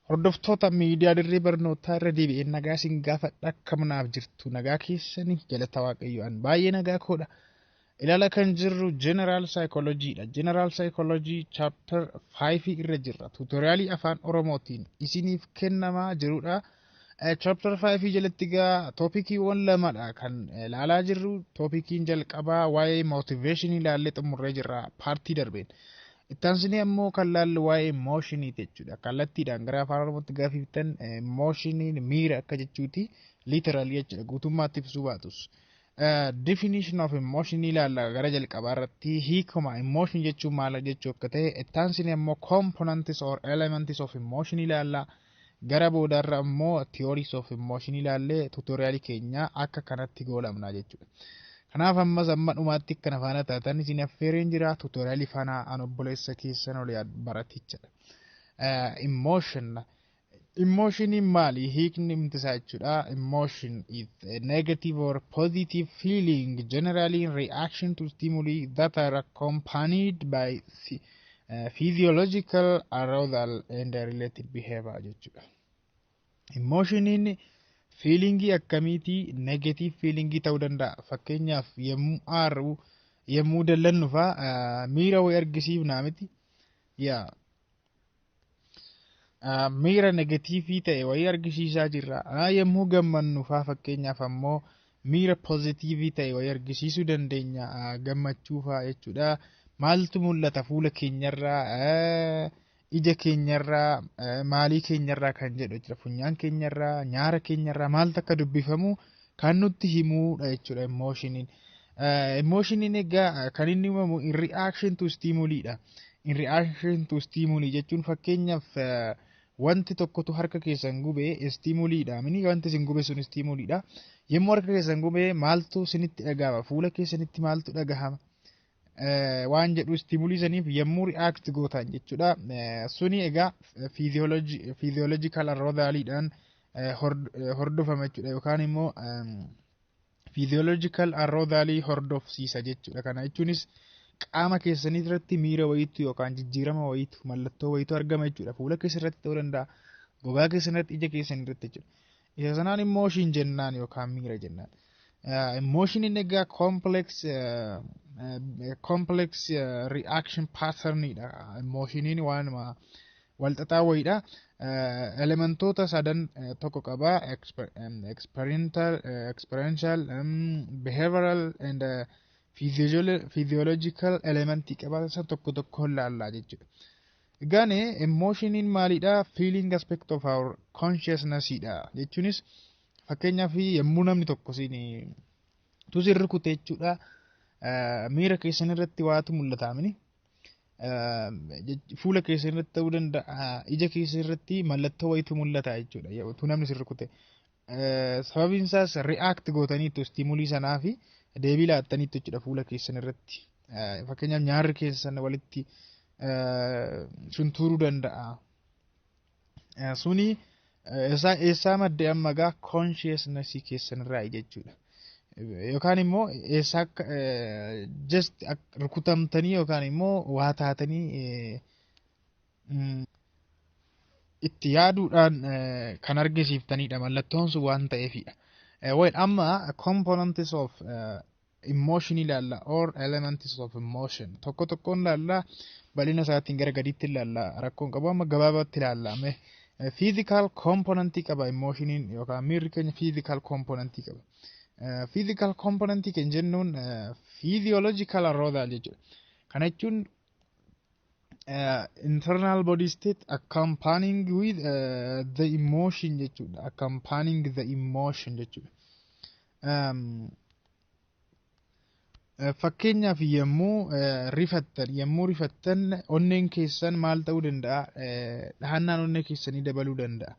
Hordoftoota miidiyaa dirree barnootaa, irra deebi'een nagaa isin gaafadha. Akkam naaf jirtu? Nagaa keessanii? Galata Waaqayyo, an baay'ee nagaa koodha. Ilaala kan jirru General Psychology dha. General Psychology chapter 5 irra jirra. Tutorialii afaan Oromootiin isiniif kennamaa jirudha. Chapter 5 jalatti egaa topiciiwwan lamadha kan ilaalaa jirru. Topiciin jalqabaa waa'ee motivation ilaallee xumurree jirra partii darbeen. Ittaansinee ammoo kan laallu waa'ee emotioniiti jechuudha. Kallattiidhaan gara afaan Oromootti gaafa emotioniin miira akka jechuuti, literally jechuudha, guutummaatti ibsuu baatus. Definition of emotion ilaalla gara jalqabaa irratti, hiikuma emotion jechuun maal jechuu akka ta'e. Ittaansinee ammoo components or elements of emotion ilaalla. Gara boodarra ammoo theories of emotion ilaallee tutorialii keenya akka kanatti goolabna jechuudha. Kanaaf ammas amma dhumaatti akkana faana taatan isin affeereen jira. Tutorialii faana an obboleessa keessan ol baratichadha. Emotion. Emotioniin maali? Hiikni isaa jechuudha. Emotion is a negative or positive feeling, generally in reaction to stimuli that are accompanied by physiological arousal and related behavior jechuudha. Emotioniin feelingii akkamiiti? Negative feelingii ta'uu danda'a. Fakkeenyaaf, yommuu aarru, yommuu dallannu fa'aa miira wayii argisiifnaa miti? Yaa, miira negativeii ta'e wayii argisiisaa jirra. Yommuu gammannu fa'aa fakkeenyaaf ammoo miira positiveii ta'e wayii argisiisuu dandeenya, gammachuu fa'aa jechuudha. Maaltu mul'ata fuula keenyarraa, ija keenyarraa, maalii keenyarraa kan jedhu jechuudha. Funyaan keenyarraa, nyaara keenyarraa maaltu akka dubbifamu kan nutti himuudha jechuudha emotioniin. Emotioniin egaa kan inni uumamu in reaction to stimuliidha. In reaction to stimuli jechuun, fakkeenyaaf, wanti tokkotu harka keessan gubee, stimuliidha. Mini wanti isin gube sun stimuliidha. Yommuu harka keessan gubee maaltu isinitti dhagahama? Fuula keessanitti maaltu dhagahama? Waan jedhu stimulii saniif yommuu react gootan jechuudha. Suni egaa physiological arousaliidhaan hordofama jechuudha, yookaan immoo physiological arousalii hordofsiisa jechuudha. Kana jechuunis qaama keessanii irratti miira wayiitu yookaan jijjiirama wayiitu, mallattoo wayiitu argama jechuudha. Fuula keessa irratti ta'uu danda'a, gogaa keessan irratti, ija keessan irratti jechuudha. Isa sanaan emotion jennaan yookaan miira jennaan. Emotioniin egaa complex reaction patternidha. Emotioniin waan walxaxaa wayiidha. Elementoota sadan tokko qaba. Experiential, behavioral and physiological elementii qaba. Isa tokko tokkoon laallaa jechuudha. Egaan emotioniin maalidha? Feeling aspect of our consciousnessidha. Jechuunis, fakkeenyaaf, yommuu namni tokko siin tusin rukute jechuudha. Miira keessan irratti waatu mul'ata mini? Fuula keessan irratti ta'uu danda'a, ija keessan irratti mallattoo wayitu mul'ata jechuudha. Utuu namni sin rukute. Sababiin isaas react gootaniitu, stimulii sanaa fi deebii laattaniitu jechuudha fuula keessan irratti. Fakkeenyaaf, nyaarri keessan walitti shuntuuruu danda'a. Suni eessaa madde amma gaa? Consciousness keessan irraa jechuudha. Yookaan immoo eessaa akka just rukutamtanii yookaan immoo waa taatanii itti yaaduudhaan kan argisiiftanidha, mallattoon sun waan ta'eefidha. Well, amma components of emotion ilaalla, or elements of emotion tokko tokkoon ilaalla. Bal'ina isaatiin gara gadiitti ilaalla, rakkoon qabu. Amma gabaabaatti ilaalla. Physical component qaba emotioniin, yookaan miirri keenya physical component qaba. Physical component kan jennuun physiological arousal jechuudha. Kana jechuun internal body state accompanying with the emotion jechuudha. Accompanying the emotion jechuudha. Fakkeenyaaf, yommuu rifattan onneen keessan maal ta'uu danda'a? Dhahannaan onnee keessanii dabaluu danda'a.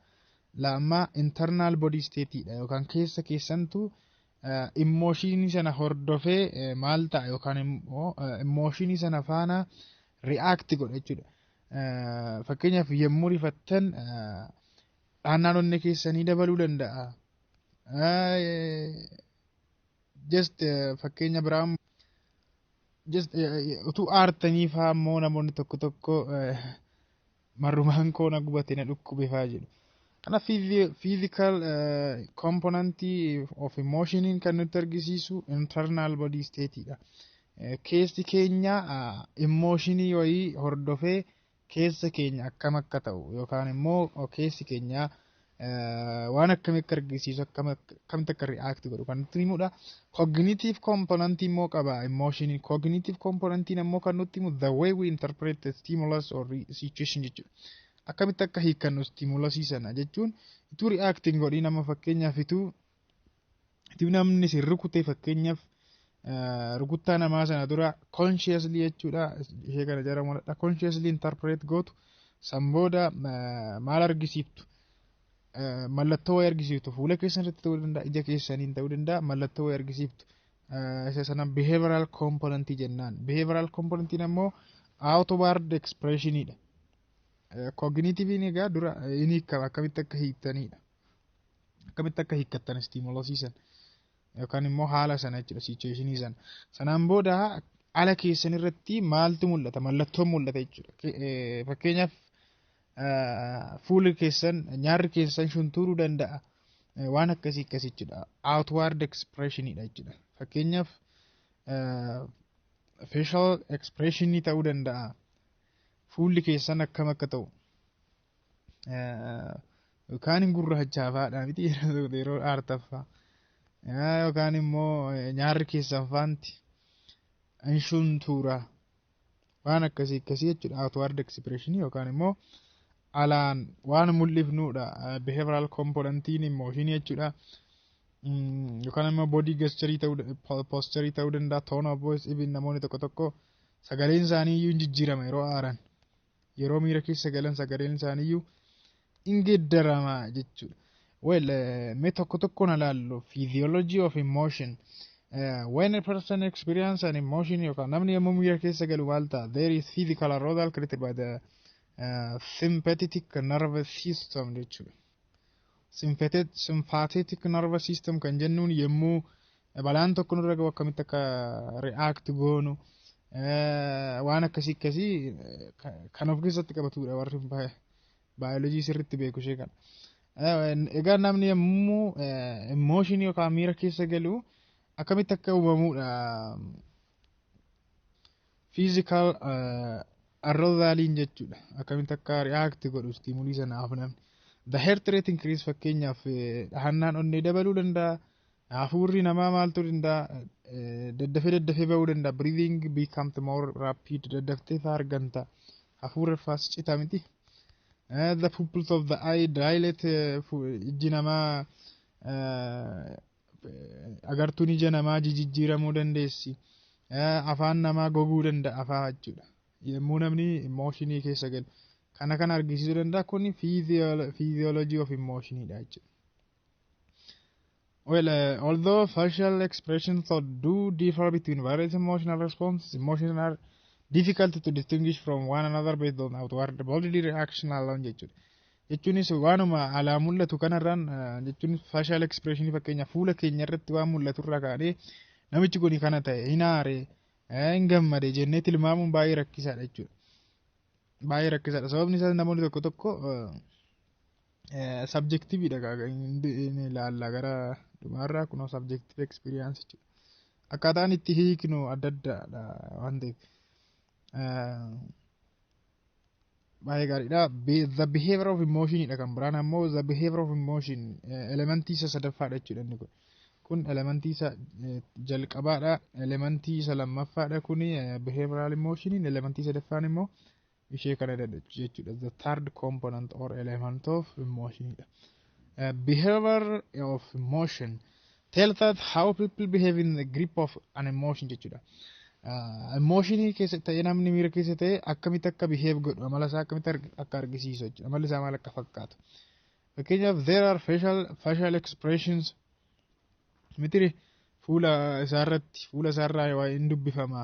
Lammaa internal body stateidha, yookaan keessa keessantu emotionii sana hordofee maal ta'a, yookaan immoo emotionii sana faana react godha jechuudha. Fakkeenyaaf, yommuu rifattan dhahannaan onnee keessanii dabaluu danda'a. Just fakkeenya biraa, just utuu aartanii fa'aa immoo namoonni tokko tokko Marrumaan koo na gubate, na dhukkube faa jedhu. Kana physical component of emotioniin kan nutti argisiisu internal body stateidha. Keessi keenya emotionii wayii hordofee keessa keenya akkam akka ta'u yookaan immoo keessi keenya waan akkamii akka argisiisu, akkamitti akka react godhu kan nutti himudha. Cognitive component immoo qaba emotionii. Cognitive component immoo kan nutti himu the way we interpret the stimulus or situation jechuudha. Akkamitti akka hiikkannu stimulusii sana jechuun ituu reacting godhii nama, fakkeenyaaf ituu namni si rukute, fakkeenyaaf rukuttaa namaa sana dura consciously jechuudha, ishee kana jara mul'adha, consciously interpret gootu. San booda maal argisiiftu? Mallattoo wayii argisiiftu. Fuula keessan irratti ta'uu danda'a, ija keessaniin ta'uu danda'a, mallattoo wayii argisiiftu. Isa sana behavioral component jennaan. Behavioral componentiin ammoo outward expressionidha. Cognitivein egaa dura inni hiikama akkamitti akka hiiktanidha, akkamitti akka hiikkattan stimulusii sana yookaan immoo haala sana jechuudha, situationii sana. Sanaan booda ala keessan irratti maaltu mul'ata? Mallattoon mul'ata jechuudha. Fakkeenyaaf fuulli keessan, nyaarri keessan shuntuuruu danda'a. Waan akkasii akkasii jechuudha. Outward expressionidha jechuudha. Fakkeenyaaf facial expressionii ta'uu danda'a. Fuulli keessan akkam akka ta'u. Yookaan hin gurraachaafaadha miti yeroo aartaffaa. Yookaan immoo nyaarri keessan faanti hin shuntuura. Waan akkasii akkasii jechuudha. Outward expression yookaan immoo alaan waan mul'ifnudha. Behavioral componentiin emotion jechuudha. Yookaan immoo body gesture ta'uu, posture ta'uu danda'a. Tone of voice, even namoonni tokko tokko sagaleen isaanii iyyuu hin jijjiirama yeroo aaran. Yeroo miira keessa galan sagaleen isaanii iyyuu hin geeddarama jechuudha. Well, mee tokko tokkoon ilaallu physiology of emotion. When a person experience an emotion yookaan namni yommuu miira keessa galu maal ta'a? There is physical arousal created by the sympathetic nervous system jechuudha. Sympathetic nervous system kan jennuun yommuu balaan tokko nurra gahu akkamitti akka react goonu, waan akkasii akkasii kan of keessatti qabatudha, warri baayoloojii sirriitti beeku ishee kana. Egaa namni yommuu emotion yookaan miira keessa galu akkamitti akka uumamudha. Physical arousaliin jechuudha. Akkamitti akka react godhu stimulii sanaaf namni. The heart rate increase, fakkeenyaaf dhahannaan onnee dabaluu danda'a. Hafuurri namaa maaltu danda'a? Daddafee daddafee bahuu danda'a. Breathing becomes more rapid. Daddaftee faa arganta. Hafuurri faas cita miti. The pupils of the eye dilate, ijji namaa, agartuun ija namaa jijjiiramuu dandeessi. Afaan namaa goguu danda'a afaa jechuudha. Yommuu namni emotionii keessa galu. Kana kana argisiisuu danda'a. Kun physiology of emotionidha jechuudha. Well, although facial expressions do differ between various emotional responses, emotions are difficult to distinguish from one another based on outward bodily reaction alone jechuudha. Jechuunis waanuma alaa mul'atu kanarraan, jechuun facial expression fakkeenya fuula keenya irratti waan mul'atu irraa kaanee namichi kun kana ta'e, hin aare, hin gammade jennee tilmaamuun baay'ee rakkisaadha jechuudha. Baay'ee rakkisaadha. Sababni isaas namoonni tokko tokko subjectiveidha, inni ilaalla gara dhumaarraa kunoo subjective experience jechuudha. Akkaataan itti hiiknu adda addaadha waan ta'eef. Baay'ee gaariidha. The behavior of emotion dha kan biraan ammoo. The behavior of emotion elementii isa sadaffaadha jechuudha inni kun. Kun elementii isa jalqabaadha. Elementii isa lammaffaadha kuni behavioral emotion. Elementii sadaffaan immoo ishee kana jechuudha. The third component or element of emotion dha. Behavior of emotion tells us how people behave in the grip of an emotion jechuudha. Emotionii keessa ta'ee, namni miira keessa ta'e akkamitti akka behave godhu, amala isaa akkamitti akka argisiisu jechuudha. Amalli isaa maal akka fakkaatu. Fakkeenyaaf there are facial expressions mitiri, fuula isaarratti, fuula isaarraa waa hin dubbifama.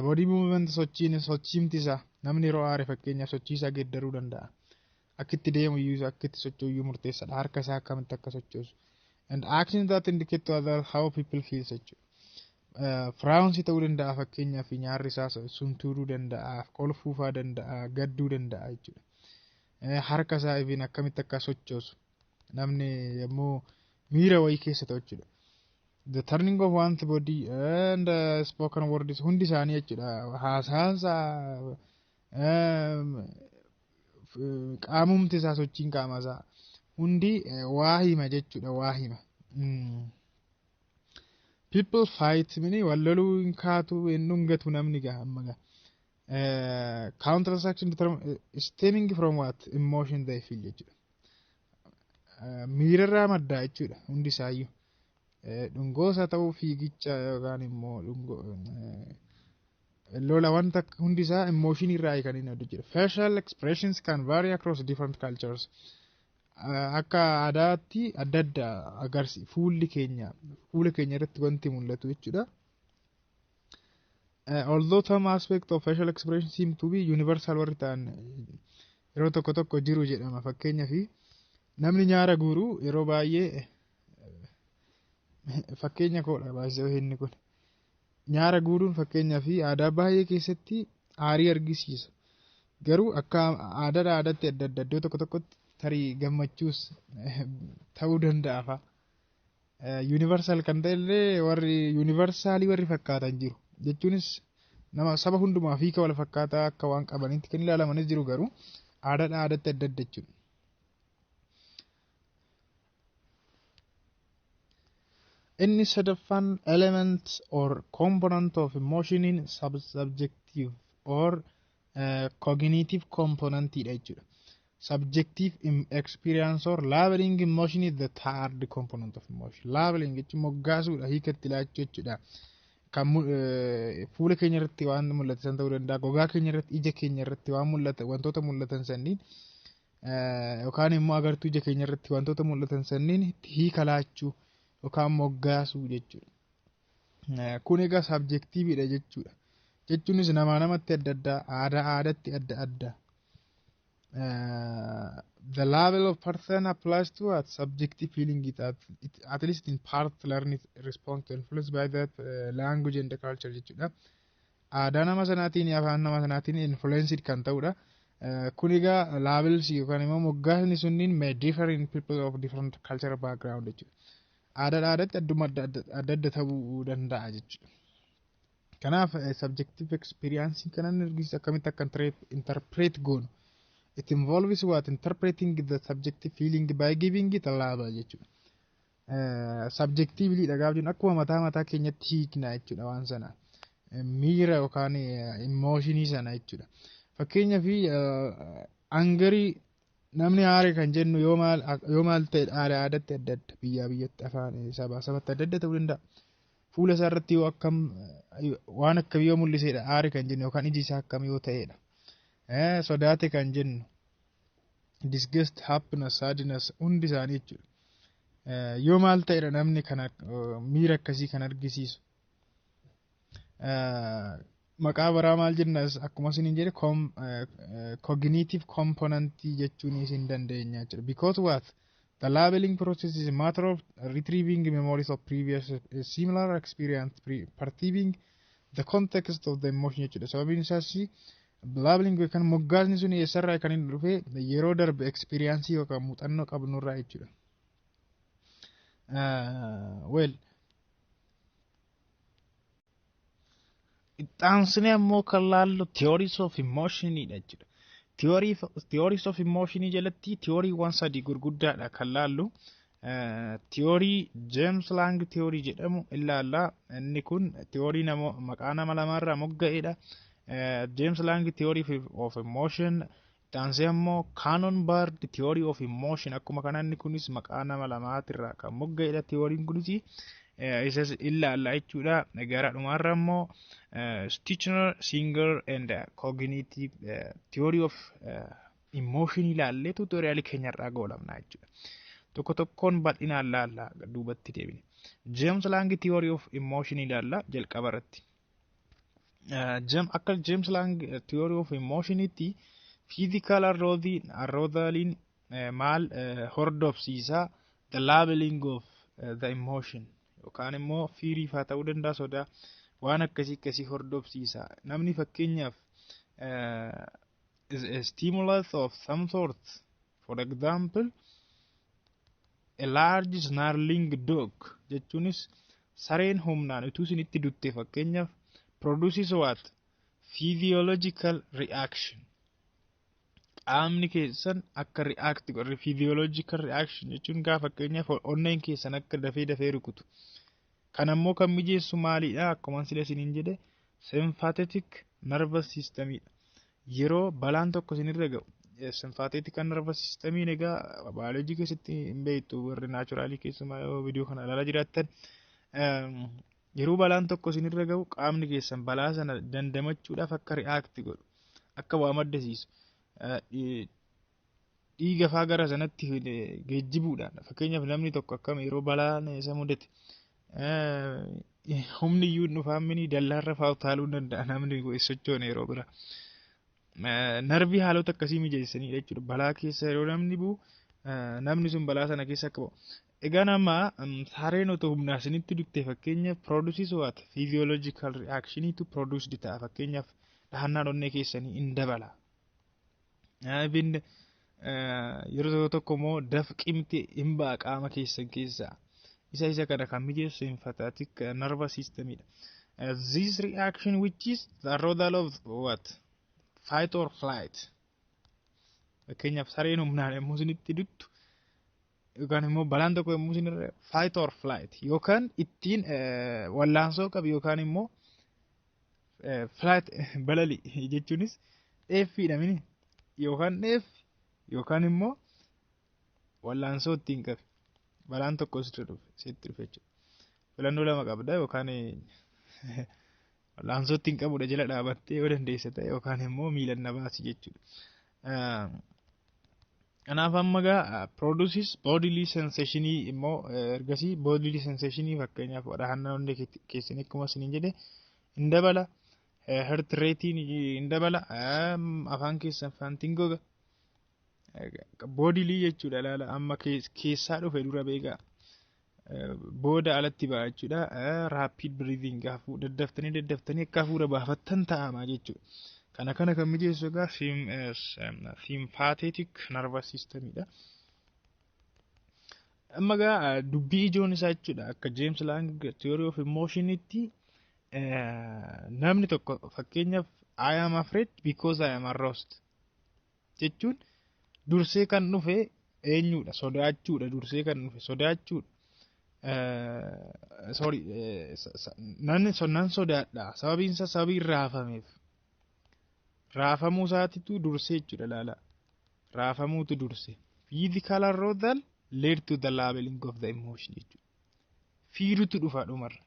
Body movement, sochiin, sochiimti isaa, namni yeroo aare fakkeenyaaf sochii isaa geeddaruu danda'a. Akka itti deemu iyyuu, akka itti socho'u iyyuu murteessaadha. Harka isaa akkamitti akka sochoosu. And actions that indicate to others how people feel jechuudha. Frowns ta'uu danda'a, fakkeenyaaf nyaarri isaa suntuuruu danda'a, kolfuufaa danda'a, gadduu danda'a jechuudha. Harka isaa even akkamitti akka sochoosu namni yommuu miira wayii keessa ta'u jechuudha. The turning of one's body and spoken words hundi isaanii jechuudha. Haasaansaa, qaamumti isaa, sochiin qaama isaa hundi waa hima jechuudha, waa hima. People fight mini wal loluu hin kaatu, hin dhungatu namni gaa amma gaa. Counter action stemming from what emotion they feel jechuudha. Miirarraa maddaa jechuudha hundi isaayyuu. Dhungoosa ta'uu, fiigicha yookaan immoo dhungoo lola, wanta hundi isaa emotion irraa kan inni adda jechuudha. Facial expressions can vary across different cultures. Akka aadaatti adda adda agarsi fuulli keenya, fuula keenya irratti wanti mul'atu jechuudha. Although some aspect of facial expression seem to be universal, warri ta'an yeroo tokko tokko jiru jedhama. Fakkeenyaaf, namni nyaara guuru yeroo baay'ee, fakkeenya koodha baay'ee inni kun, nyaara guuruun fakkeenyaaf aadaa baay'ee keessatti aarii argisiisa. Garuu akka aadaadhaa aadaatti adda adda, iddoo tokko tokkotti tarii gammachuus ta'uu danda'a fa'a. Universal kan ta'e illee, warri universalii warri fakkaatan jiru. Jechuunis nama saba hundumaaf hiika wal fakkaataa akka waan qabanitti kan ilaalamanis jiru, garuu aadaadhaa aadaatti adda adda jechuudha. Inni sadaffaan element or component of emotion in subjective or cognitive component dha jechuudha. Subjective experience or labeling emotion is the third component of emotion. Labeling jechuun moggaasuudha, hiika itti laachuu jechuudha. Kan fuula keenya irratti waan mul'atan ta'uu danda'a, gogaa keenya irratti, ija keenya irratti waan mul'atan, wantoota mul'atan sanniin, yookaan immoo agartuu ija keenya irratti wantoota mul'atan sanniin itti hiika laachuu yookaan moggaasuu jechuudha. Kun egaa subjectiveidha jechuudha. Jechuunis namaa namatti adda addaa, aadaa aadaatti adda adda. The level of person applies to what subjective feeling it at least in part learn response to influence by that language and the culture jechuudha. Aadaa nama sanaatiin, afaan nama sanaatiin influenced kan ta'udha. Kun egaa labels yookaan immoo moggaasni sunniin may differ in people of different cultural background jechuudha. Aadaa aadaatti adduma adda adda ta'uu danda'a jechuudha. Kanaaf subjective experience kanan argisiisu akkamitti akka interpret goonu. It involves what interpreting the subjective feeling by giving it a label jechuudha. Subjectively dha gaafa jennu akkuma mataa mataa keenyatti hiikna jechuudha waan sana. Miira yookaan emotionii sana jechuudha. Fakkeenyaaf, angerii, namni aare kan jennu yoo maal ta'e, aadaa aadaatti adda adda, biyyaa biyyatti, afaan sabaa sabatti adda adda ta'uu danda'a. Fuula isaa irratti yoo akkam, waan akkamii yoo mul'isedha aare kan jennu, yookaan iji isaa akkam yoo ta'edha. Sodaate kan jennu, disgust, happiness, sadness, hundi isaanii jechuudha. Yoo maal ta'edha namni kana miira akkasii kan argisiisu. Maqaa biraa maal jennas, akkuma isiniin jedhe, cognitive component jechuun isin dandeenya jechuudha. Because what the labeling process is a matter of retrieving memories of previous similar experience, perceiving the context of the emotion jechuudha. Sababiin isaas labeling yookaan moggaasni sun eessarraa kan inni dhufe? Yeroo darbe experience yookaan muuxannoo qabnurraa jechuudha. Well, itti ammoo kan laallu theories of emotion dha jechuudha. Theories of emotion jalatti theoryiiwwan sadii gurguddaadha kan laallu. Theory James Lange theory jedhamu ilaalla. Inni kun theory nama maqaa nama lamaarraa mogga'edha. James Lange theory of emotion. Itti aansee ammoo Cannon Bard theory of emotion. Akkuma kana inni kunis maqaa nama lamaatirraa kan mogga'edha. Theoryin kunis isas ilaalla jechuudha. Gara dhumaarra immoo Schachter, Singer and cognitive theory of emotion ilaallee tutorialii keenyarraa goolabna jechuudha. Tokko tokkoon bal'inaan laalla duubatti deebine. James Lange theory of emotion ilaalla jalqaba irratti. Akka James Lange theory of emotionitti physical arousaliin maal hordofsiisa? The labeling of the emotion yookaan immoo fearii faa ta'uu danda'a, sodaa, waan akkasii akkasii hordofsiisa. Namni fakkeenyaaf Is a stimulus of some sort. For example, a large snarling dog jechuunis sareen humnaan utuu isinitti dutte fakkeenyaaf produces what? Physiological reaction. Qaamni keessan akka react godhe, physiological reaction jechuun gaa fakkeenyaaf onneen keessan akka dafee dafee rukutu. Kan ammoo kan mijeessu maalidha? Akkuma sila isiniin jedhe, sympathetic nervous systemidha. Yeroo balaan tokko isinirra ga'u sympathetic nervous systemiin, egaa baayoloojii keessatti hin beektu, warri naturalii keessumaa yoo viidiyoo kana ilaalaa jiraattan, yeroo balaan tokko isinirra ga'u qaamni keessan balaa sana dandamachuudhaaf akka react godhu, akka waa maddisiisu, dhiiga faa gara sanatti geejjibuudhaan. Fakkeenyaaf namni tokko akkam yeroo balaan isa mudate humni iyyuu hin dhufaammini dallaarra faa utaaluu danda'a namni sochoone yeroo bira. Narvii haalota akkasii mijeessanidha jechuudha. Balaa keessa yeroo namni bu'u namni sun balaa sana keessa akka bu'u. Egaa nama sareen otoo humnaa isinitti dutte fakkeenyaaf produces what? Physiological reaction to produce ta'a. Fakkeenyaaf dhahannaan onnee keessanii hin dabala. Even yeroo tokko tokko immoo dafqimti hin ba'a qaama keessan keessaa. Isa kana kan mijeessu sympathetic nervous systemidha. This reaction, which is the arousal of what? Fight or flight. Fakkeenyaaf sareen humnaan yommuu isinitti duttu yookaan immoo balaan tokko yommuu isinirra, fight or flight, yookaan ittiin wallaansoo qabi yookaan immoo flight, balali jechuunis dheeffiidha mini, yookaan dheeffi yookaan immoo wallaansoo ittiin qabi. Balaan tokko sitti dhufe jechuudha. Filannoo lama qabda: yookaan wallaansoo ittiin qabudha jala dhaabattee yoo dandeessa ta'e, yookaan immoo miilan na baasi jechuudha. Kanaaf amma gaa produces bodily sensationii immoo ergasii bodily sensationii, fakkeenyaaf dhahannaa onnee keessanii akkuma isiniin jedhe hin dabala, heart ratein hin dabala, afaan keessan faantiin goga, bodily jechuudha. Ilaala, amma keessaa dhufe dura beekaa, booda alatti ba'a jechuudha. Rapid breathing, daddaftanii daddaftanii akka hafuura baafattan ta'ama jechuudha. Kana kan mijeessu egaa sympathetic nervous systemidha. Amma egaa dubbii ijoon isaa jechuudha, akka James Lange theory of emotionitti, namni tokko fakkeenyaaf "I am afraid because I am aroused" jechuun dursee kan dhufe eenyudha? Sodaachuudha. Dursee kan dhufe sodaachuudha. Sorry, nan sodaadha, sababiin isaa sababii raafameef. Raafamuu isaatitu dursee jechuudha. Laala, raafamuutu durse. Physical arousal led to the labeling of the emotion jechuudha. Fearutu dhufa dhumarra.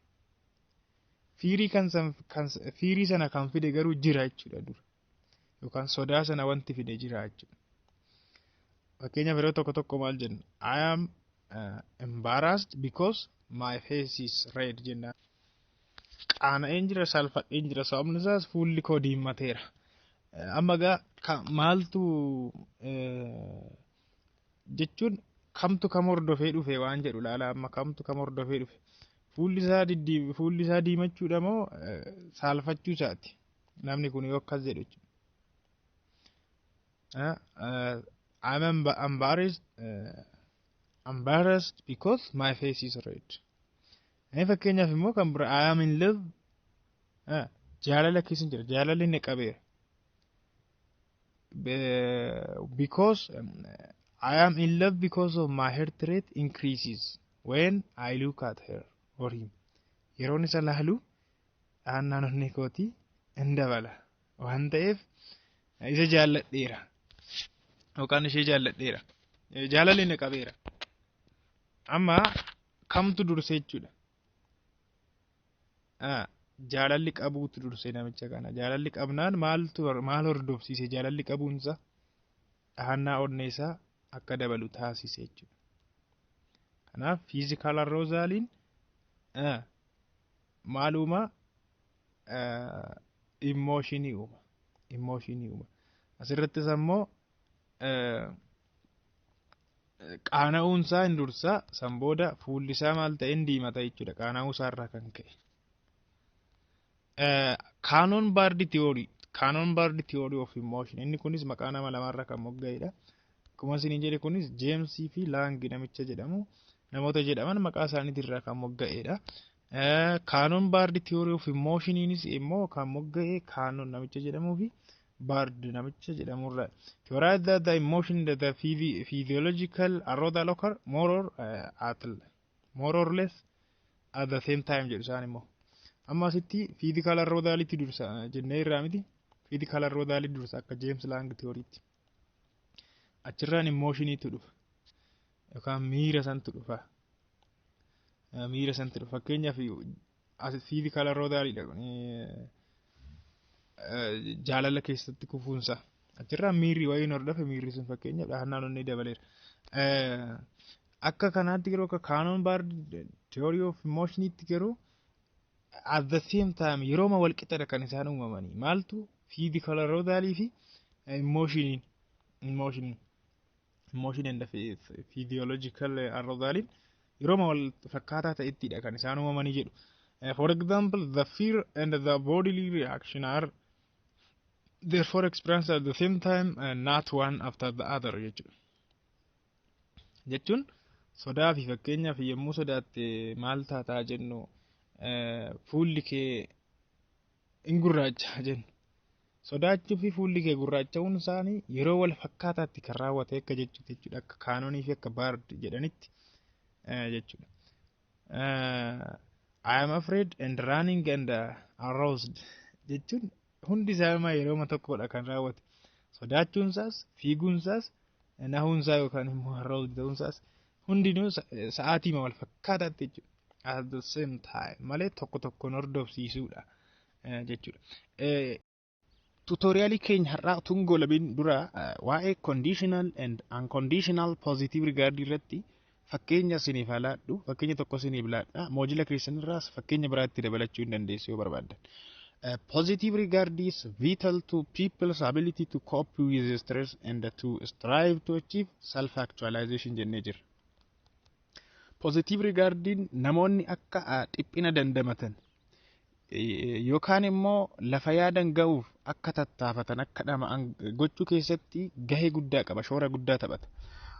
Fearii kan fearii sana kan fide garuu jira jechuudha dura, yookaan sodaa sana wanti fide jira jechuudha. Fakkeenyaaf yeroo tokko tokko maal jenna? "I am embarrassed because my face is red" jenna. Qaana'een jira, saalfadheen jira, sababni isaas fuulli koo diimateera. Amma gaa maaltu jechuun kamtu kam hordofee dhufe waan jedhu laala. Amma kamtu kam hordofee dhufe? Fuulli isaa diimachuudha moo saalfachuu isaati? Namni kun yoo akkas jedhu jechuudha. I'm embarrassed because my face is red. Inni fakkeenyaaf immoo kan bira, I am in love, jaalala keessa jira, jaalalli inni qabeera. Because I am in love because of my heart rate increases when I look at her or him. Yeroon isa laalu dhahannaan onnee kootii hin dabala waan ta'eef isa jaalladheera yookaan ishee jaalladheera. Jaalalli inni qabeera. Amma kamtu durse jechuudha? Jaalalli qabuutu durse namicha kana. Jaalalli qabnaan maaltu maal hordofsiise? Jaalalli qabuunsa dhahannaa onnee isaa akka dabalu taasise jechuudha. Kanaaf physical arousaliin maal uuma? Emotionii uuma. Emotionii uuma. Asirrattis ammoo qaana'uunsaa hin dursaa, san booda fuulli isaa maal ta'e? Hin diimata jechuudha qaana'uu isaa irraa kan ka'e. Cannon Bard theory. Cannon Bard Theory of Emotion. Inni kunis maqaa nama lamarra kan mogga'edha. Akkuma isiniin jedhe, kunis Jamesii fi Lange namicha jedhamu, namoota jedhaman maqaa isaaniitirraa kan mogga'edha. Cannon Bard Theory of Emotioniinis immoo kan mogga'e Cannon namicha jedhamuu fi Bard namicha jedhamurra. Theorize that the emotion that the physiological arousal occur more or less at the same time jedhu isaan immoo. Amma asitti physical arousalitti dursa jennee irraa miti. Physical arousalii dursa akka James Lange theorytti. Achirraan emotioniitu dhufa. Yookaan miira santu dhufa. Miira santu dhufa. Fakkeenyaaf, physical arousaliidha. Jaalala keessatti kufuunsa. Achirraan miirri wayiin hordofe, miirri sun fakkeenyaaf dhahannaan onnee dabaleera. Akka kanaatti garuu, akka Cannon Bard Theory of Emotioniitti garuu, at the same time, yerooma wal qixadha kan isaan uumamanii. Maaltu? Physical arousalii fi emotioniin, emotion and physiological arousaliin yerooma wal fakkaataa ta'ettidha kan isaan uumamanii jedhu. For example, the fear and the bodily reaction are therefore experienced at the same time and not one after the other jechuudha. Jechuun sodaa fi fakkeenyaaf yommuu sodaatte maal taataa jennu, fuulli kee in gurraacha jennu. Sodaachuu fi fuulli kee gurraacha'uun isaanii yeroo wal fakkaataatti kan raawwate akka jechuudha jechuudha, akka Cannonii fi akka Bard jedhanitti jechuudha. I am afraid and running and aroused jechuun hundi isaa yerooma tokkodha kan raawwate. Sodaachuunsaas, fiiguunsaas, nahuunsaa yookaan immoo aroused ta'uunsaas hundinuu sa'aatiima wal fakkaataatti jechuudha. At the same time malee tokko tokkoon hordofsiisuudha jechuudha. Tutorialii keenya har'aa utuu hin goolabiin dura waa'ee conditional and unconditional positive regard irratti fakkeenya isiniif haa laadhu. Fakkeenya tokko isiniif laadha. Module keessanirraas fakkeenya biraatti dabalachuu hin dandeessu yoo barbaaddan. Positive regard is vital to people's ability to cope with stress and to strive to achieve self-actualization jennee jirra. Positive regardiin namoonni akka dhiphina dandamatan yookaan immoo lafa yaadan ga'uuf akka tattaafatan, akka dhama'an gochuu keessatti gahee guddaa qaba, shoora guddaa taphata.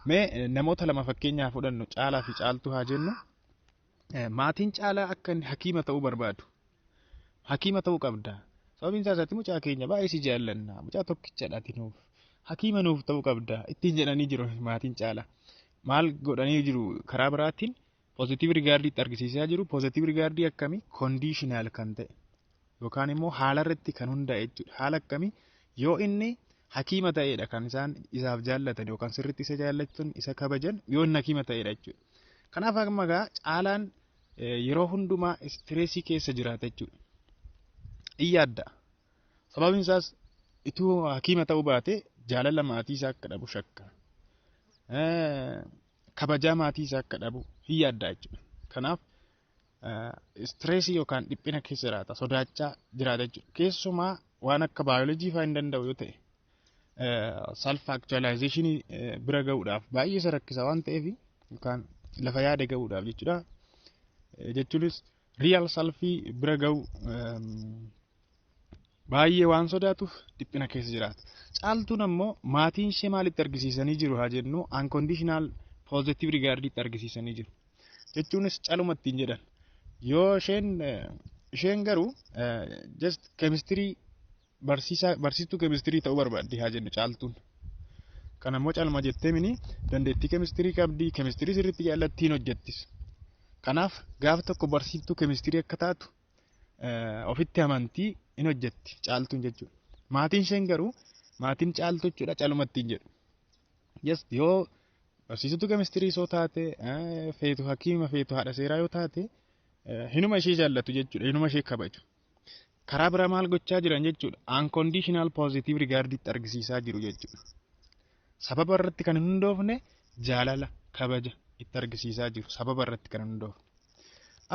Mee namoota lama fakkeenyaaf fudhannu, Caalaa fi Caaltuu haa jennu. Maatiin Caalaa akka inni hakiima ta'uu barbaadu. Hakiima ta'uu qabda. Sababiin isaa isaatti mucaa keenya baay'ee si jaallanna. Mucaa tokkichadha nuuf. Hakiima nuuf ta'uu qabda ittiin jedhanii jiru maatiin Caalaa. Maal godhanii jiru? Karaa biraatiin positive regardiitti argisiisaa jiru. Positive regardii akkamii? Conditional kan ta'e yookaan immoo haala irratti kan hundaa'e jechuudha. Haala akkamii? Yoo inni hakiima ta'edha kan isaan isaaf jaallatan yookaan sirriitti isa jaallatan, isa kabajan, yoo inni hakiima ta'edha jechuudha. Kanaaf amma egaa Caalaan yeroo hundumaa stressii keessa jiraata jechuudha. In yaadda. Sababiin isaas ituu hakiima ta'uu baate jaalala maatii isaa akka dhabu shakka. Kabajaa maatii isaa akka dhabu hin yaadda jechuudha. Kanaaf stressii yookaan dhiphina keessa jiraata, sodaachaa jiraata jechuudha. Keessumaa waan akka baayoloojii fa'aa hin danda'u yoo ta'e, self actualizationii bira ga'uudhaaf baay'ee isa rakkisa waan ta'eef, yookaan lafa yaada ga'uudhaaf jechuudha. Jechuunis real selfii bira ga'u baay'ee waan sodaatuuf dhiphina keessa jiraata. Caaltuun ammoo maatiin ishee maalitti argisiisanii jiru haa jennu, unconditional positive regardiitti argisiisanii jiru. Jechuunis caluma ittiin jedhan. Yoo isheen garuu just keemistirii barsiisaa, barsiistuu keemistirii ta'uu barbaaddi haa jennu Caaltuun. Kana immoo calma jettee mini, dandeettii keemistirii qabdi, keemistirii sirriitti jaallattiin hojjettis. Kanaaf gaaf tokko barsiiftuu keemistirii akka taatu ofitti amantii in hojjetti Caaltuun jechuudha. Maatiin isheen garuu, maatiin Caaltuu jechuudha, caluma ittiin jedhu. Just yoo barsiistuu keemistirii soo taate, feetu hakiima, feetu haadha seeraa yoo taate, hinuma ishee jaallatu jechuudha, hinuma ishee kabaju. Karaa biraa maal gochaa jiran jechuudha? Unconditional positive regardiitti argisiisaa jiru jechuudha. Sababa irratti kan hin hundoofne jaalala, kabaja itti argisiisaa jiru, sababa irratti kan hin hundoofne.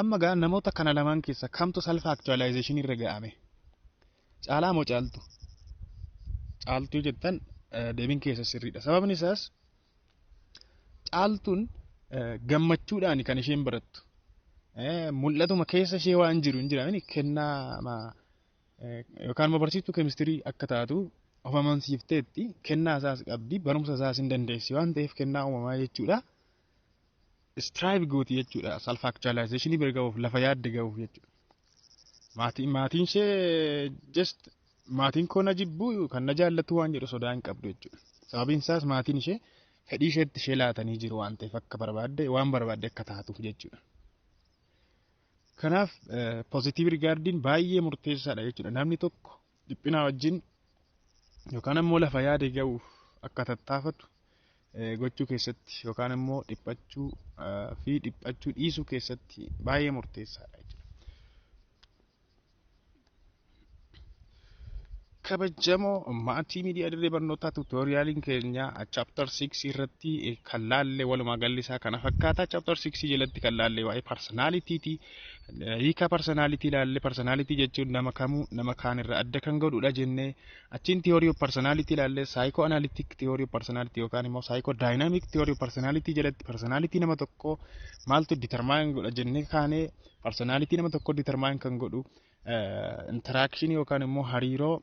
Amma gaa namoota kana lamaan keessa kamtu self actualization irra ga'ame? Caalaa moo Caaltu? Caaltuu jettan deebiin keessa sirriidha. Sababni isaas Caaltuun gammachuudhaan kan isheen barattu. Mul'atuma keessa ishee waan jiru hin jira kennaa Yookaan immoo barsiiftuu keemistirii akka taatu of amansiifteetti, kennaa isaas qabdi, barumsa isaas hin dandeessi waan ta'eef kennaa uumamaa jechuudha. Strive gooti jechuudha, self actualization bira ga'uuf, lafa yaadde ga'uuf jechuudha. Maatiin ishee just maatiin koo na jibbuu kan na jaallatu waan jedhu sodaa hin qabdu jechuudha. Sababiin isaas maatiin ishee fedhii isheetti ishee laatanii jiru waan ta'eef akka barbaadde waan barbaadde akka taatuuf jechuudha. Kanaaf positive regardiin baay'ee murteessaadha jechuudha. Namni tokko dhiphina wajjin yookaan immoo lafa yaade ga'uuf akka tattaafatu gochuu keessatti yookaan immoo dhiphachuu fi dhiphachuu dhiisuu keessatti baay'ee murteessaadha jechuudha. Kabajamoo maatii miidiyaa dirree barnootaa, tutorialiin keenya chapter 6 irratti kan laalle walumaa galli isaa kana fakkaata. Chapter 6 jalatti kan laalle waa'ee personalityti. Hiika personality laalle. Personality jechuun nama kamuu nama kaan irraa adda kan godhudha jennee, achiin theory of personality laalle. Psychoanalytic theory of personality yookaan immoo psychodynamic theory of personality jalatti personality nama tokkoo maaltu determine godha jennee kaanee, personality nama tokkoo determine kan godhu interaction yookaan immoo hariiroo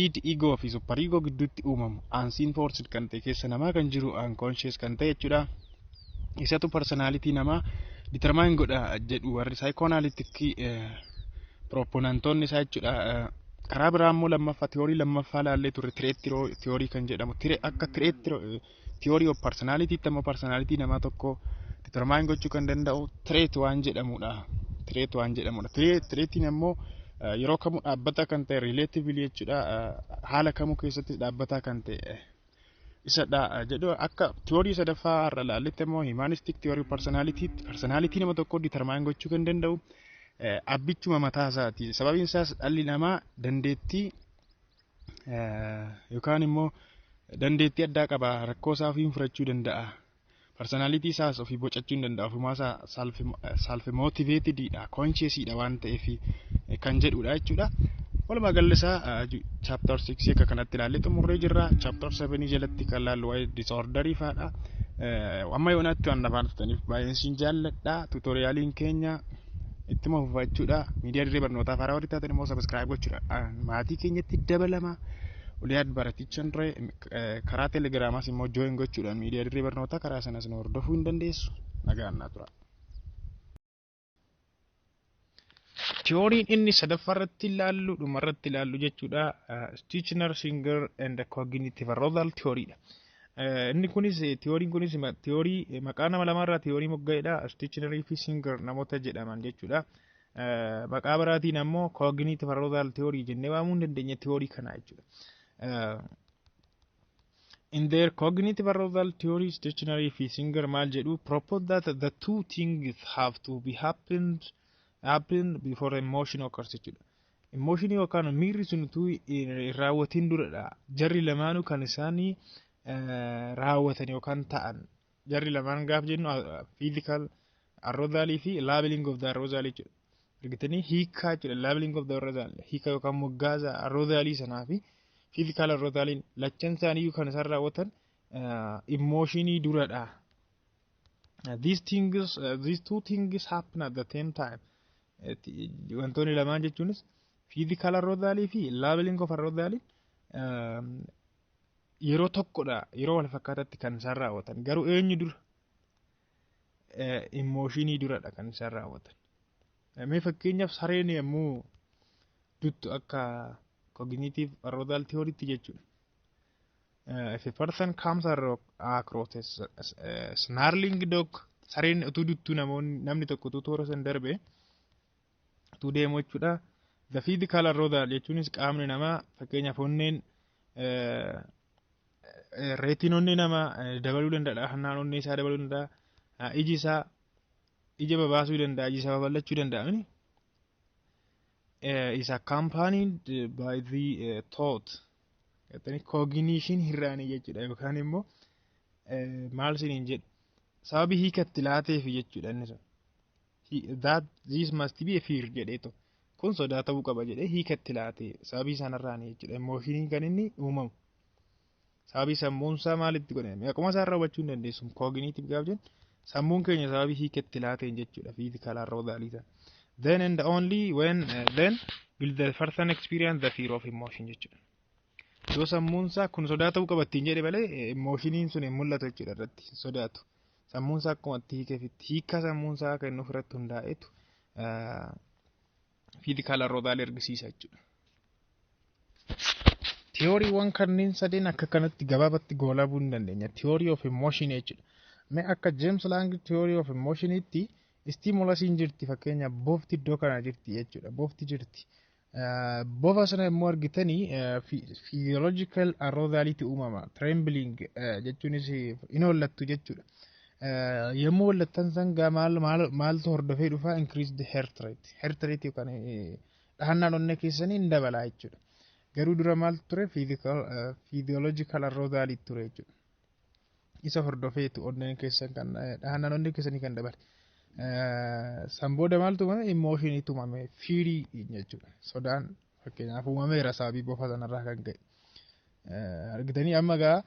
id, ego fi super ego gidduutti uumamu, unseen force kan ta'e, keessa namaa kan jiru, unconscious kan ta'e jechuudha. Isatu personality namaa determine godha jedhu warri psychoanalytic proponentoonni isaa jechuudha. Karaa biraa immoo lammaffaa, theory lammaffaa laallee turre, trait theory kan jedhamu. Akka trait theory of personality immoo personality namaa tokko determine gochuu kan danda'u trait waan jedhamudha. Trait waan jedhamudha. Traitiin immoo yeroo kamuu dhaabbata kan ta'e, relatively jechuudha, haala kamuu keessatti dhaabbataa kan ta'e isadha jedhu. Akka theory sadaffaa har'a laalletti immoo humanistic theory personality, personality nama tokko determine gochuu kan danda'u abbichuma mataa isaati. Sababiin isaas dhalli namaa dandeettii yookaan immoo dandeettii addaa qaba, rakkoo isaa ofii furachuu danda'a. Personality isaas ofii bocachuu hin danda'a. Ofumaa isaa self motivatedidha, consciousdha waan ta'eef kan jedhudha jechuudha. Walumaa galli isaa chapter 6 akka kanatti ilaallee xumurree jirra. Chapter 7 jalatti kan laallu waa'ee disorderii fa'aadha. Amma yoonaatti waan afaan turtaniif baay'een siin jaalladha. Tutorialiin keenya ittuma fufa jechuudha. Miidiyaa dirree barnootaa haaraa warri taatan immoo subscribe gochuudha. Maatii keenyatti dabalama. Uliyaad baratichaan ture. Karaa telegiraamaas immoo join gochuudhaan miidiyaa dirree barnootaa karaa sanas nu hordofuu hin dandeessu. Nagaan naa tura. Tiyooriin inni sadaffaa irratti ilaallu, dhumarratti ilaallu jechuudha. Titchener, Singer and Cognitive Arousal Theory dha. Inni kunis, tiyooriin kunis, tiyoorii maqaa nama lamaarraa tiyoorii mogga'edha. Titchenerii fi Singer namoota jedhaman jechuudha. Maqaa biraatiin ammoo Cognitive Arousal Theory jennee waamuu hin dandeenya tiyoorii kana jechuudha. In their cognitive arousal theory, Titchener fi Singer maal jedhu? Propose that the two things have to be happened before emotion occurs jechuudha. Emotion yookaan miirri sun utuu hin raawwatin duradha. Jarri lamaanuu kan isaanii raawwatan yookaan ta'an. Jarri lamaan gaaf jennu physical arousal fi labeling of the arousal jechuudha. Argitanii, hiikaa jechuudha. Labeling of the arousal, hiika yookaan moggaasa arousalii sanaa fi physical arousaliin lachan isaaniiyyuu kan isaan raawwatan emotionii duradha. These two things happen at the same time. Wantoonni lamaan jechuunis physical arousalii fi labeling of arousalii yeroo tokkodha, yeroo wal fakkaataatti kan isaan raawwatan. Garuu eenyu dura? Emotionii duradha kan isaan raawwatan. Mee fakkeenyaaf sareen yommuu duttu akka cognitive arousal theory jechuudha. If a person comes across a snarling dog, sareen utuu duttuu namoonni, namni tokko utuu toora san darbe utuu deemu jechuudha. The physical arousal jechuunis qaamni namaa, fakkeenyaaf onneen, rateiin onnee namaa dabaluu danda'a, hannaan onnee isaa dabaluu danda'a, iji isaa ija babaasuu danda'a, iji isaa babal'achuu danda'a. Is accompanied by the thought, cognition hir'aanii jechuudha, yookaan immoo maal isiniin jedhu, sababii hiikatti laateef jechuudha inni sun. That this must be a fear jedheetu, kun sodaa ta'uu qaba jedhee hiikatti laatee sababii sanarraanii jechuudha. Emotioniin kan inni uumamu. Sababii sammuun isaa maalitti godhame? Akkuma isaa irraa hubachuu hin dandeessu. Cognitive gaaf jennu sammuun keenya sababii hiikatti laateen jechuudha. Physical arousalii sana. Then and only when then will the person experience the fear of emotion jechuudha. Yoo sammuunsaa kun sodaa ta'uu qaba ittiin jedhe malee, emotioniin sun hin mul'atu jechuudha irratti sodaatu. Sammuunsaa akkuma itti hiikeefitti, hiika sammuunsaa kennuuf irratti hundaa'etu physical arousal ergisiisa jechuudha. Tiyooriiwwan kanneen sadeen akka kanatti gabaabatti goolabuu hin dandeenya. Theory of emotion jechuudha. Mee akka James Lange theory of emotionitti stimulusiin jirti, fakkeenya bofti iddoo kana jirti jechuudha. Bofti jirti. Bofa sana immoo argitanii physiological arousaliitu uumama. Trembling jechuunis in hollattu jechuudha. Yommuu hollattan san gaa maal maaltu hordofee dhufa? Increased heart rate. Heart rate yookaan dhahannaan onnee keessanii hin dabala jechuudha. Garuu dura maaltu ture? Physiological arousal ture jechuudha. Isa hordofeetu onneen keessan kan dhahannaan onnee keessanii kan dabale. San booda maaltu uumame? Emotioniitu uumame, fearii jechuudha. Sodaan fakkeenyaaf uumameera sababii bofa sanarraa kan ka'e. Argitanii, amma gaa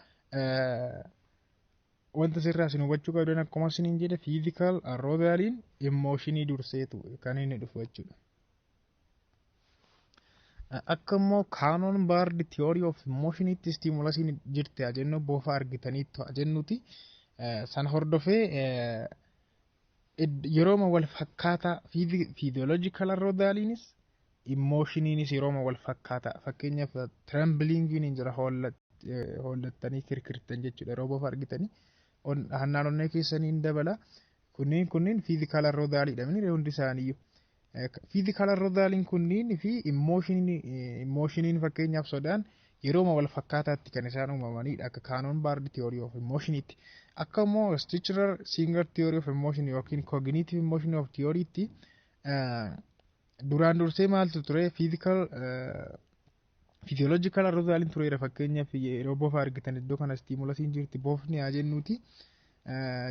wanta sirraa isin hubachuu qabdan, akkuma isiniin jedhe, physical arousaliin emotionii durseetu kan inni dhufu jechuudha. Akka immoo Cannon Bard theory of emotioniitti stimulusiin jirti haa jennu, bofa argitaniittu haa jennuti. Sana hordofee yerooma wal fakkaataa physiological arousaliinis emotioniinis yerooma wal fakkaataa, fakkeenyaaf tremblingiin hin jira, hollattanii kirkirtan jechuudha yeroo bofa argitanii, dhahannaan onnee keessanii hin dabala. Kunniin physical arousaliidha mini hundi isaaniiyyuu. Physical arousaliin kunniin fi emotioniin, fakkeenyaaf sodaan, yerooma wal fakkaataatti kan isaan uumamanidha akka Cannon Bard theory of emotioniitti. Akka immoo Schachter Singer theory of emotion yookiin cognitive emotion of theorytti duraan dursee maaltu ture? Physical physiological arousaliin tureera. Fakkeenyaaf yeroo bofa argitan iddoo kana stimulusiin jirti, bofni haa jennuuti,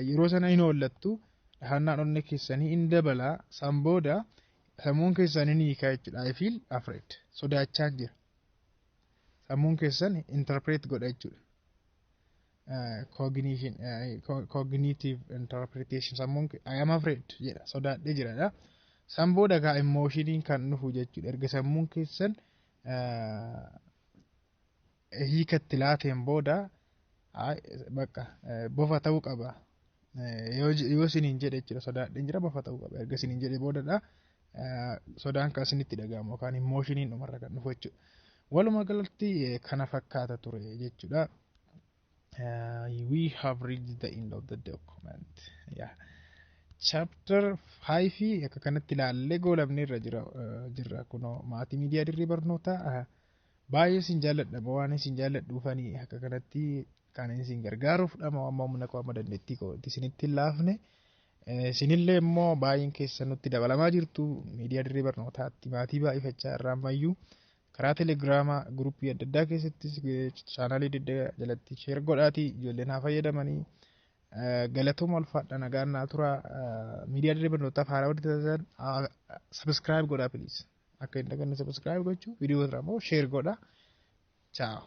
yeroo sana hin hollattu, dhahannaan onnee keessanii hin dabala. San booda sammuun keessan ni hiika jechuudha. I feel afraid, sodaachaa jira. Sammuun keessan interpret godha jechuudha. Cognition, cognitive interpretation, sammuun "I am afraid" jedha, sodaadhee jiradha. San booda gaa emotioniin kan dhufu jechuudha. Erga sammuun keessan hiikatti laateen booda, bakka bofa ta'uu qaba yoo isiniin jedhe jechuudha, sodaadheen jira, bofa ta'uu qaba erga isiniin jedhe boodadha sodaan kan isinitti dhaga'amu yookaan emotioniin dhumarra kan dhufu jechuudha. Walumaa galatti kana fakkaata ture jechuudha. We have reached the end of the document. Yeah. Chapter 5 akka kanatti ilaallee goolabne irra jira jirra. Kunoo maatii miidiyaa dirree barnootaa, baay'ee isin jaalladha. Waan isin jaalladhuufanii akka kanatti kan isin gargaaruuf dhama amma humna koo, amma dandeettii kootti isinitti hin laafne. Isinillee immoo baay'een keessan nutti dabalamaa jirtu, miidiyaa dirree barnootaatti maatii baay'ifachaa irraa ammayyuu karaa telegiraamaa guruppii adda addaa keessattis chaanaalii adda addaa jalatti share godhaatii ijoolleen haa fayyadamanii. Galatooma, ulfaadha, nagaan naa tura. Miidiyaa dirree barnootaaf haaraa warri taasisan subscribe godhaa, please. Akka hin daganne subscribe gochuu, viidiyoo irraa immoo share godhaa. Ciao.